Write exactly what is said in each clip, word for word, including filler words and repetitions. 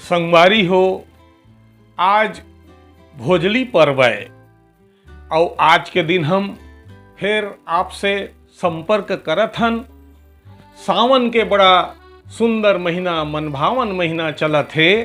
संगवारी हो, आज भोजली पर्व है, अउ आज के दिन हम फिर आपसे संपर्क करत हन। सावन के बड़ा सुंदर महीना, मनभावन महीना चलत हे।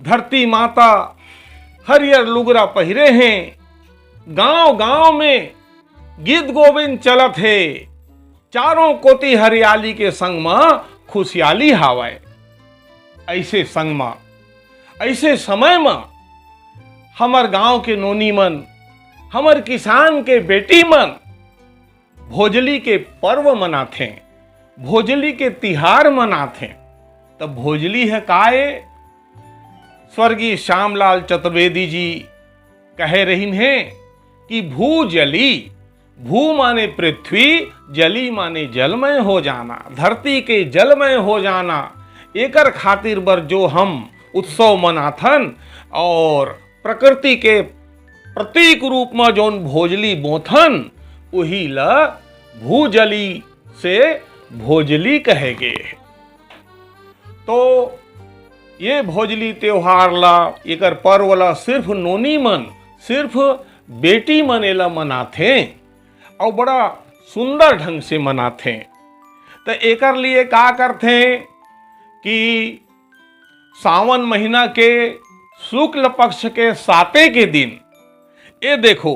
धरती माता हरियर लुगरा पहिरे हें। गांव-गांव में गीत गोविंद चलत हे। चारों कोती हरियाली के संग म खुशियाली हावय। अइसे संग म, अइसे समय म हमर गांव के नोनी मन, हमर किसान के बेटी मन भोजली के पर्व मनाथें, भोजली के तिहार मनाथें। त भोजली ह का ए? स्वर्गीय श्यामलाल चतुर्वेदी जी कहे रहिन हे कि भू जली, भू माने पृथ्वी, जली माने जलमय हो जाना, धरती के जलमय हो जाना। एकर खातिर बर जो हम उत्सव मनाथन और प्रकृति के प्रतीक रूप म जौन भोजली बोथन, उही ल भूजली से भोजली कहे गे हे। तो ये भोजली त्योहार ला, एकर पर्व ला सिर्फ नोनी मन, सिर्फ बेटी मन एला मनाथें अउ बड़ा सुंदर ढंग से मनाथें। त एकर लिए का करथें कि सावन महीना के शुक्ल पक्ष के साते के दिन, ए देखो,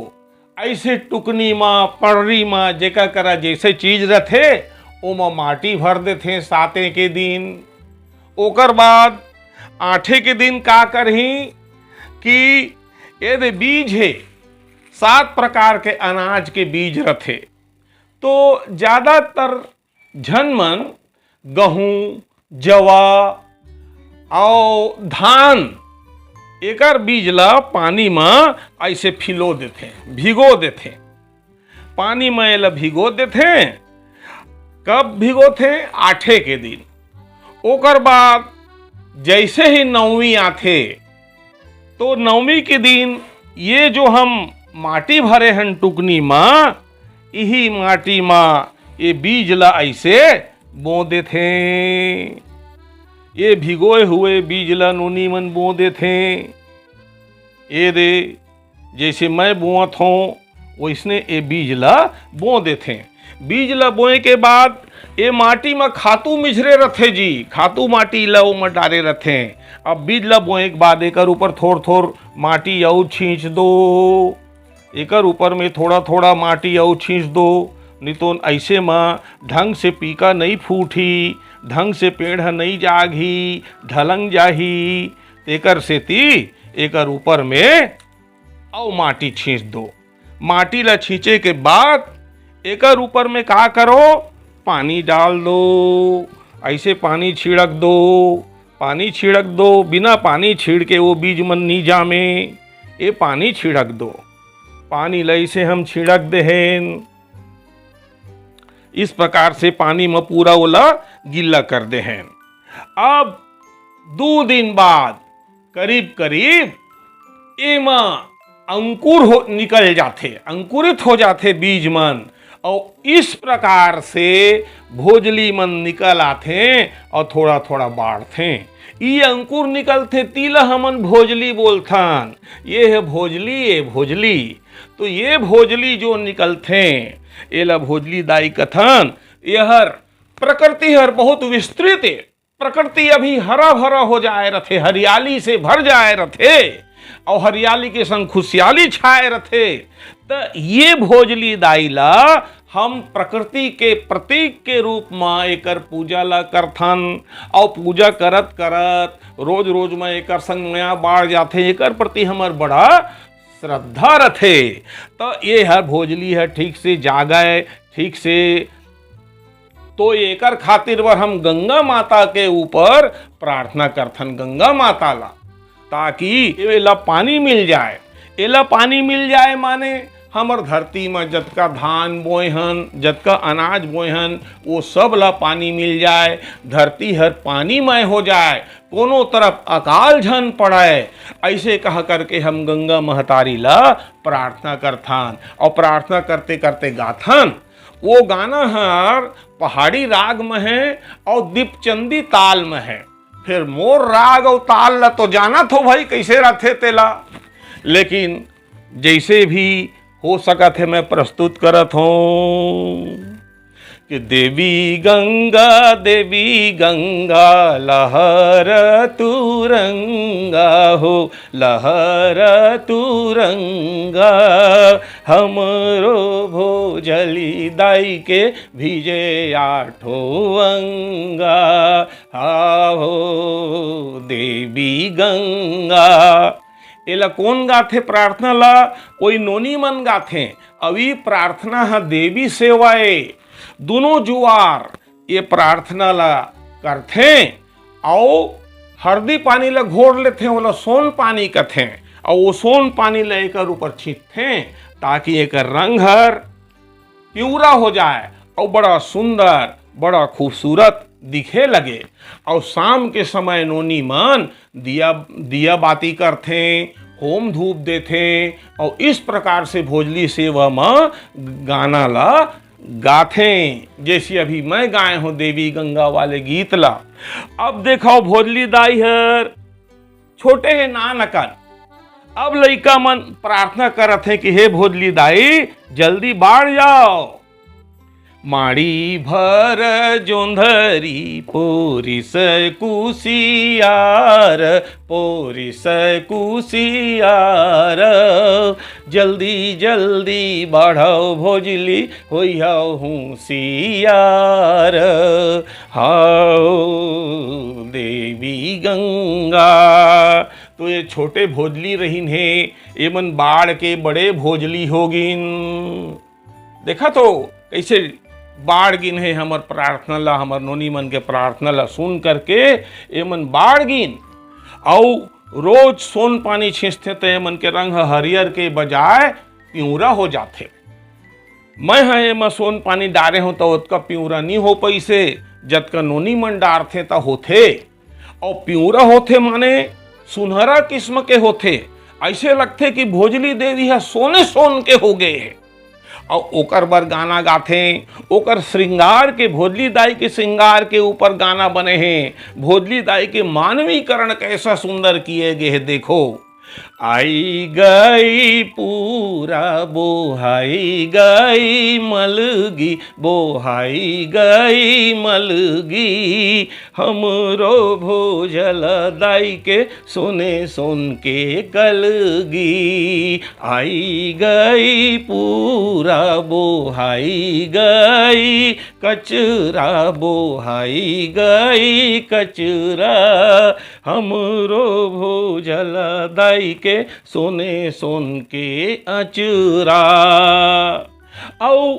अइसे टुकनी म, पड़री म, जेकर करा जइसे चीज रथे, ओमा माटी भर देथें साते के दिन। ओकर बाद आठे के दिन का करही कि ए दे बीज हे, सात प्रकार के अनाज के बीज रथे। तो ज्यादातर झन मन गहूं, जवा अउ धान, एकर बीज ला पानी म अइसे फिलो देथें, भिगो देथें। पानी म एला भिगो देथें। कब भिगोथें? आठे के दिन। ओकर बाद जइसे ही नवमी आथे, तो नवमी के दिन ये जो हम माटी भरे हन टुकनी म, इही माटी म ये बीज ला अइसे बो देथें। ये भिगोए हुए बीज ला नोनी मन बो देथें। ए दे, जइसे मैं बोवत हों, वइसने ए बीज ला बो देथें। बीज ला बोए के बाद ए माटी म खातू मिझरे रथे जी, खातू माटी ला ओमा डारे रथें। अब बीज ला बोए के बाद एकर ऊपर थोर-थोर माटी अउ छींच दो, एकर ऊपर में थोड़ा-थोड़ा माटी अउ छींच दो, नितोन अइसे म ढंग से पीका नइ फूटही, ढंग से पेड़ ह नइ जागही, ढलंग जाही। तेकर सेती एकर ऊपर में अउ माटी छींच दो। माटी ला छींचे के बाद एकर ऊपर में का करो, पानी डाल दो, अइसे पानी छिड़क दो, पानी छिड़क दो। बिना पानी छिड़के वो बीज मन नी जामे, ये पानी छिड़क दो। पानी ला अइसे हम छिड़क देहेन, इस प्रकार से पानी म पूरा ओला गिल्ला कर देहेन। अब दू दिन बाद करीब करीब एमा अंकुर हो, निकल जाथे, अंकुरित हो जाथे बीज मन, अउ इस प्रकार से भोजली मन निकल आथे अउ थोड़ा थोड़ा बाढ़थे। ई अंकुर निकलथे, तीला हमन भोजली बोलथन। ये हे भोजली, ये भोजली। तो ये भोजली जो निकलथे, एला भोजली दाई कथन। एहर प्रकृति हर बहुत विस्तृत ए। प्रकृति अभी हरा भरा हो जाए रथे, हरियाली से भर जाए रथे, अउ हरियाली के संग खुशियाली छाए रथे। त ये भोजली दाई ला हम प्रकृति के प्रतीक के रूप म एकर पूजा ला करथन, अउ पूजा करत करत रोज रोज म एकर संग मया बाढ़ जाथे। एकर प्रति हमर बड़ा श्रद्धा रथे। त ये हर भोजली ह ठीक से जागय, ठीक से। तो एकर खातिर बर हम गंगा माता के ऊपर प्रार्थना करथन, गंगा माता ला, ताकि एला पानी मिल जाए। एला पानी मिल जाए माने हमर धरती म जतका धान बोए हन, जतका अनाज बोए हन, वो सब ला पानी मिल जाए, धरती हर पानीमय हो जाए, कोनो तरफ अकाल झन पड़े। अइसे कह करके हम गंगा महतारी ला प्रार्थना करथन, अउ प्रार्थना करते करते गाथन। वो गाना हर पहाड़ी राग म हे अउ दीपचंदी ताल म हे। फेर मोर राग अउ ताल ला तो जानत हो भाई, कइसे रथे तेला, लेकिन जइसे भी हो सकत हे, मैं प्रस्तुत करत हों कि देवी गंगा, देवी गंगा, लहर तुरंगा हो, लहर तुरंगा, हमरो भोजली दाई के भीजे आठो अंगा। आहो देवी गंगा। एला कोन गाथे प्रार्थना ला? कोई नोनी मन गाथे। अउ ई प्रार्थना ह देवी सेवा ए। दुनों जुआर ये प्रार्थना ला करथे अउ हरदी पानी ला घोर लेथे, ओला सोन पानी कथे। अउ वो सोन पानी ला एकर ऊपर छींटथे, ताकि एकर रंग हर पिंवरा हो जाए अउ बड़ा सुंदर, बड़ा खूबसूरत दिखे लगे। अउ शाम के समय नोनी मन दिया, दिया बाती करथे, होम धूप देथे अउ इस प्रकार से भोजली सेवा म गाना ला गाथे, जैसे अभी मैं गाए हों देवी गंगा वाले गीत ला। अब देखव भोजली दाई हर छोटे हे नान अकन। अब लइका मन प्रार्थना करत हे कि हे भोजली दाई, जल्दी बाढ़ जाव। माड़ी भर जोंधरी पोरिस कुसियार, पोरिस कुसियार, जल्दी जल्दी बाढ़व भोजली, होइहव हुसियार। हाव देवी गंगा। तो ये छोटे भोजली रहिन हे, ये मन बाढ़ के बड़े भोजली हो गिन। देखा तो कइसे बाढ़ गिन हे हमर प्रार्थना ला, हमर नोनी मन के प्रार्थना ला सुन करके ये मन बाढ़ गिन। अउ रोज सोन पानी छींचथे त ये मन के रंग ह हरियर के बजाय पिंवरा हो जाथे। मैं ह एमा सोन पानी डारे हों त ओतका पिंवरा नी हो पइसे, जतका नोनी मन डारथे त होथे। अउ पिंवरा होथे माने सुनहरा किस्म के होथे। अइसे लगथे कि भोजली देवी ह सोने सोन के हो गे हे। अउ ओकर बर गाना गाथे, ओकर श्रृंगार के, भोजली दाई के श्रृंगार के ऊपर गाना बने हे। भोजली दाई के मानवीकरण कैसा सुंदर किए गे हे, देखो। आई गई पूरा बोहाई गई मलगी, बोहाई गई मलगी, हमरो भोजला दाई के सोने सोन के कलगी। आई गई पूरा बोहाई गई कचरा, बोहाई गई कचरा, हमरो भोजला दाई के सोने सोन के अचरा। अउ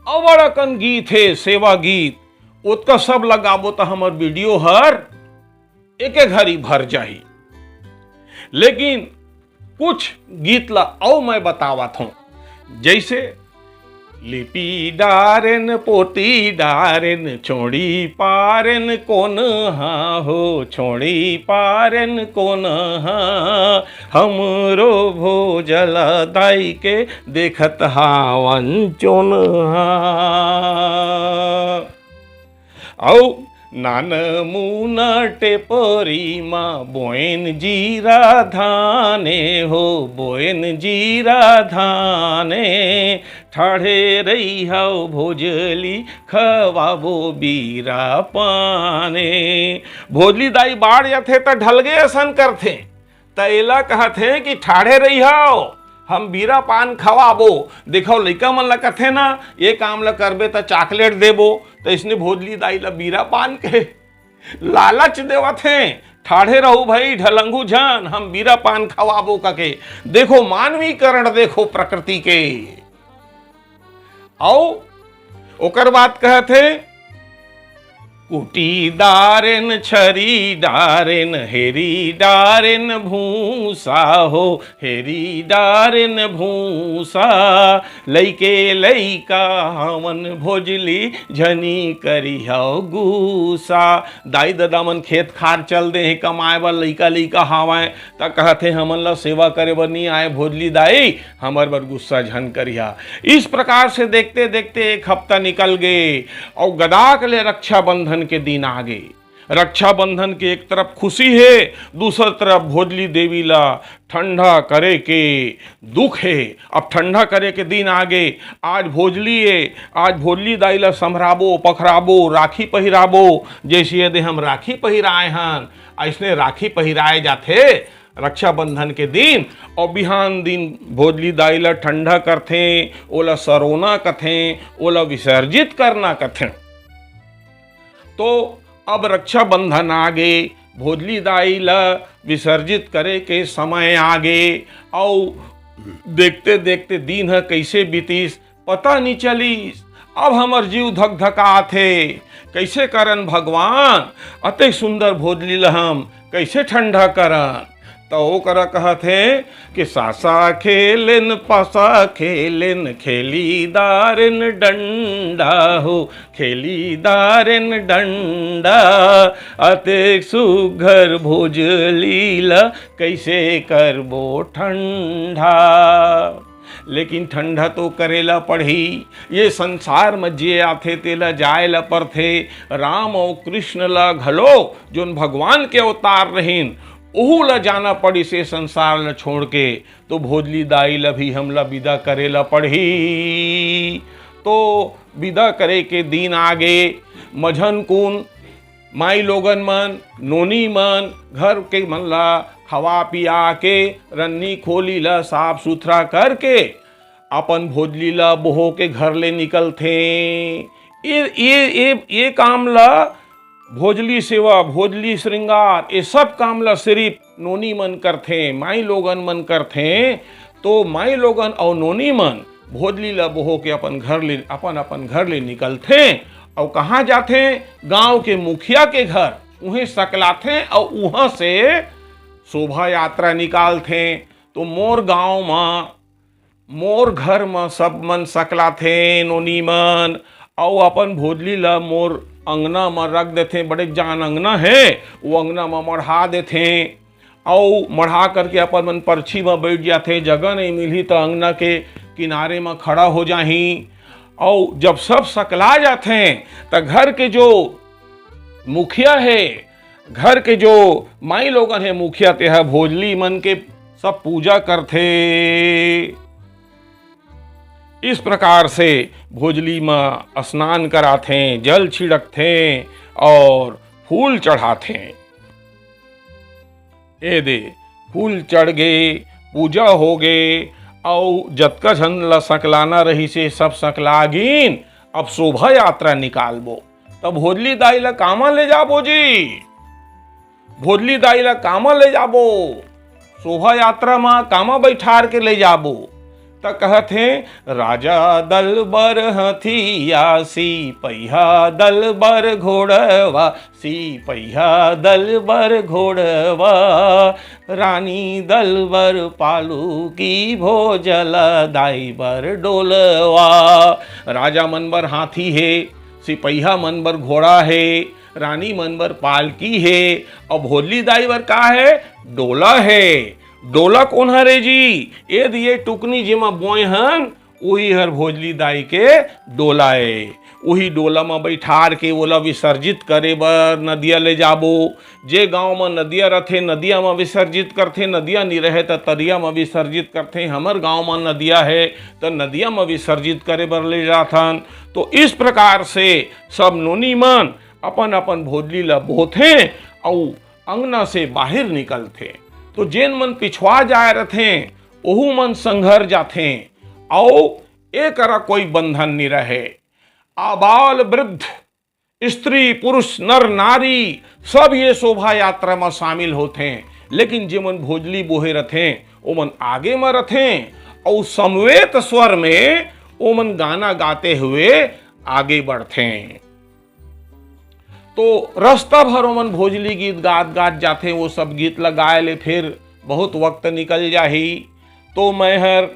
अबड़ अकन गीत हे, सेवा गीत, ओतका सब ला गाबो त हमर वीडियो हर एके घरी भर जाही। लेकिन कुछ गीत ला अउ मैं बतावत हों, जैसे लिपि डारेन, पोती डारेन, छोड़ी पारेन कोन हा हो, छोड़ी पारेन कोन हा, हमरो भोजला दाई के देखत हावन चोन हा। अउ नान मुना टेपरी मा बोएन जीरा धाने हो, बोएन जीरा धाने, ठाढ़े रहिहव भोजली, खवाबो बीरा पाने। भोजली दाई बाढ़ जाथे त ढलगे असन करथे, त एला कहत हे कि ठाढ़े रहिहव, हम बीरा पान खवाबो। देखव, लइका मन ला कथे ना, ये काम ला करबे त चॉकलेट देबो, त इसने भोजली दाई ला बीरा पान के लालच देवत हे, ठाढ़े रहू भाई, ढलंगू झन, हम बीरा पान खवाबो कके। देखो, मानवीकरण देखो प्रकृति के। अउ ओकर बाद कहत हे, कुटी डारेन, छरी डारेन, हेरी डारेन भूसा हो, हेरी डारेन भूसा, लइके लइका हवन भोजली, झनी करिहव गुसा। दाई ददा मन खेत खार चल दे हे कमाए बर, लइका लइका हावय, त कहत हे, "हमन ला सेवा करे बर नी आए भोजली दाई, हमर बर गुस्सा झन करिहा।" इस प्रकार से देखते देखते एक हफ्ता निकल गे अउ गदाक ले रक्षाबंधन के दिन आ गे। रक्षाबंधन के एक तरफ खुशी हे, दूसर तरफ भोजली देवी ला ठंडा करे के दुख हे। अब ठंडा करे के दिन आगे, आज भोजली हे, आज भोजली दाई ला संभराबो, पखराबो, राखी पहिराबो। जैसे यदि हम राखी पहिराए हन, अइसने राखी पहिराए जाथे रक्षाबंधन के दिन। और बिहान दिन भोजली दाई ला ठंडा करथे, ओला सरोना कथे, ओला विसर्जित करना कथे। तो अब रक्षाबंधन आगे, भोजली दाई ला विसर्जित करे के समय आगे, अउ देखते देखते दिन ह कइसे बीतिस पता नी चलिस। अब हमर जीव धक धकात हे, कइसे करन भगवान, अतेक सुंदर भोजली ला हम कइसे ठंडा करन? त ओकरा कहत हे कि सासा खेलेन पासा खेलेन खेली दारेन डंडा हो, खेली दारेन डंडा। अतेक सुघर भोजली ला कइसे करबो ठंडा? लेकिन ठंडा तो करे ला पड़ही। ये संसार म जे आथे तेला जाए ला पड़थे। राम अउ कृष्ण ला घलो, जोन भगवान के अवतार रहिन, ओहू ला जाना पड़िस ये संसार ला छोड़ के। तो भोजली दाई ला भी हमला विदा करे ला पड़ही। तो विदा करे के दिन आगे, मझन कुन माई लोगन मन, नोनी मन, घर के मन ला खवा पिया के, रन्नी खोली ला साफ सुथरा करके, अपन भोजली ला बोहो के घर ले निकलथे। ये, ये, ये, ये काम ला, भोजली सेवा, भोजली श्रृंगार, ये सब काम ला सिर्फ नोनी मन करथे, माई लोगन मन करथे। तो माई लोगन अउ नोनी मन भोजली ला बोहो के अपन घर ले, अपन, अपन घर ले निकलथे। अउ कहाँ जाथे? गांव के मुखिया के घर, उहें सकलाथे अउ उहां से शोभा यात्रा निकालथे। तो मोर गांव म, मोर घर म सब मन सकलाथे, नोनी मन, अउ अपन भोजली ला मोर अंगना म रख देथे। बड़े जान अंगना हे, वो अंगना म मढ़ा देथे, अउ मढ़ा करके अपन मन परछी म बैठ जाथे। जगह नहीं मिलही त अंगना के किनारे म खड़ा हो जाही। अउ जब सब सकला जाथे, त घर के जो मुखिया हे, घर के जो माई लोगन हे, मुखिया, तेहा भोजली मन के सब पूजा करथे। इस प्रकार से भोजली म स्नान कराथे, जल छिड़कथे और फूल चढ़ाथे। ए दे, फूल चढ़ गे, पूजा हो गे, अउ जतका झन ल सकलाना रहिसे, सब सकला गिन। अब शोभा यात्रा निकालबो। त भोजली दाई ल कामा ले जाबो जी? भोजली दाई ल कामा ले जाबो? शोभा यात्रा म कामा बैठार के ले जाबो? त कहत हे, राजा दल बर हथिया, सिपहिया दल बर घोड़वा, सिपहिया दल बर घोड़वा, रानी दल बर पालू की, भोजला दाई बर डोलवा। राजा मन बर हाथी हे, सिपहिया मन बर घोड़ा हे, रानी मन बर पालकी हे, अउ भोजली दाई बर का हे? डोला हे। डोला कोन हरे जी? ए दिए टुकनी जेमा बोए हन, उही हर भोजली दाई के डोला ए। उही डोला म बइठार के ओला विसर्जित करे बर नदिया ले जाबो। जे गांव म नदिया रथे, नदिया म विसर्जित करथे, नदिया नी रहे त तरिया म विसर्जित करथे। हमर गांव म नदिया हे त नदिया म विसर्जित करे बर ले जाथन। तो इस प्रकार से सब नोनी मन अपन-अपन भोजली ल बोहथे अउ अंगना से बाहिर निकलथे। तो जेन मन पिछवा जाय रथे, ओहू मन संघर जाथे अउ ए करा कोई बंधन नी रहे। आबाल वृद्ध, स्त्री पुरुष, नर नारी, सब ये शोभा यात्रा म शामिल होथे। लेकिन जेमन भोजली बोहे रथे, ओमन आगे म रथे अउ समवेत स्वर में ओमन गाना गाते हुए आगे बढ़थे। तो रस्ता भर ओमन भोजली गीत गात गात जाथे। वो सब गीत ल गाए ले फिर बहुत वक्त निकल जाही। तो मैं हर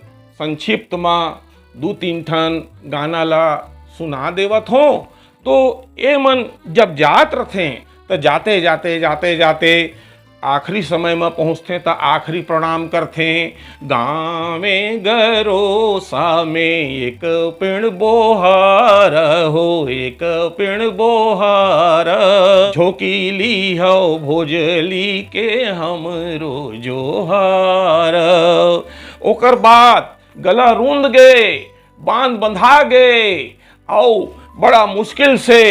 संक्षिप्त म दू तीन ठन गाना ला सुना देवत हों। तो ए मन जब जात रथे, त जाते जाते जाते जाते आखिरी समय म पहुँचथे त आखिरी प्रणाम करथे। गाँवे गरोसा में एक पिण बोहार हो, एक पिण बोहार, झोंकी ली हव भोजली के हमरो जोहार। ओकर बाद गला रूंध गे, बांध बंधा गे, अउ बड़ा मुश्किल से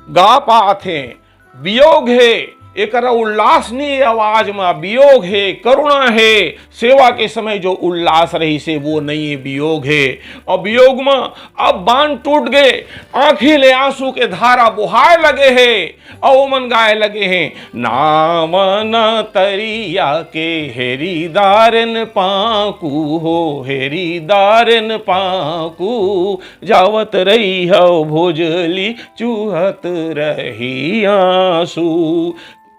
गा पात हे। वियोग हे, एकरा उल्लास नहीं हे आवाज म, वियोग हे, करुणा हे। सेवा के समय जो उल्लास रहिसे, वो नहीं हे, वियोग हे। अउ वियोग म अब बांध टूट गे, आंखी ले आंसू के धारा बोहाय लगे हे, अउ ओमन गाय लगे हे, नावन तरिया के हेरीदारन पाकू हो, हेरीदारन पाकू, जावत रही हव भोजली, चूहत रही आंसू।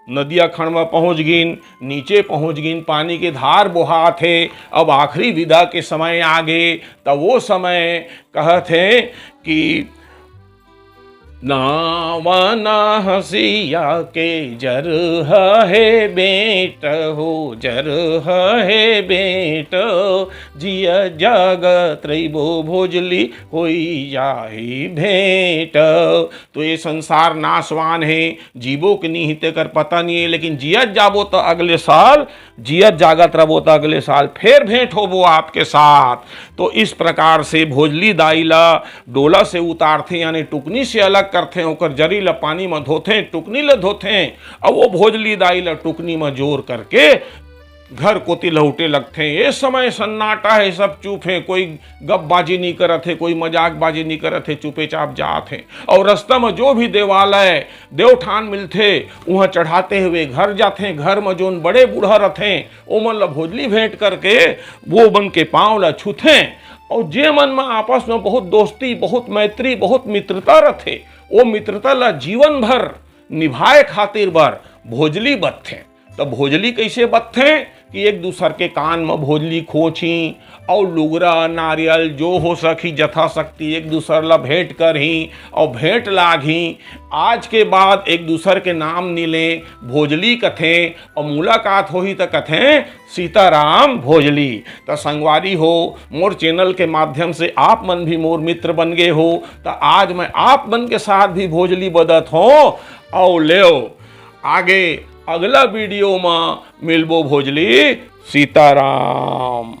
नदिया खंड म पहुँच गिन, नीचे पहुँच गिन, पानी के धार बोहात हे। अब आखिरी विदा के समय आ गे, त वो समय कहत हे कि नावा ना हंसिया के जर हे बेट हो, जर हे बेट, जिया जागत रहिबो भोजली, होई जाही भेंट। तो ये संसार नाशवान हे, जीबो के नहीं हे तेकर पता नहीं हे, लेकिन जियत जाबो त अगले साल, जियत जागत रहिबो त अगले साल फेर भेंट होबो आपके साथ। तो इस प्रकार से भोजली दाई ला डोला से उतारथे, यानी टुकनी से अलग करथे, ओकर जरी ला पानी म धोथे, टुकनी ला धोथे, अउ वो भोजली दाई ला टुकनी म जोर करके घर कोति लहुटे लगथे। ए समय सन्नाटा हे, सब चुप हे, कोई गपबाजी नहीं करत हे, कोई मजाकबाजी नहीं करत हे, चुपेचाप जात हे। अउ रस्ता म जो भी देवालय, देवठान मिलथे, उहाँ चढ़ाते हुए घर जाथे। घर म जोन बड़े बूढ़ा रथे, ओमन ल भोजली भेंट करके वो मन के पाँव ल छूथे। अउ जे मन म आपस म बहुत दोस्ती, बहुत मैत्री, बहुत मित्रता रथे, वो मित्रता ल जीवन भर निभाए खातिर बर भोजली बत्थे। त भोजली कइसे बत्थे कि एक दूसर के कान म भोजली खोंचही, अउ लुगरा, नारियल, जो हो सकही, जथाशक्ति एक दूसर ला भेंट करही अउ भेंट लागही। आज के बाद एक दूसर के नाम नी ले, भोजली कथे, अउ मुलाकात होही त कथे, सीताराम भोजली। त संगवारी हो, मोर चैनल के माध्यम से आप मन भी मोर मित्र बन गे हो, त आज मैं आप मन के साथ भी भोजली बदत हो। अउ लेव, आगे अगला वीडियो म मिलबो भोजली। सीताराम।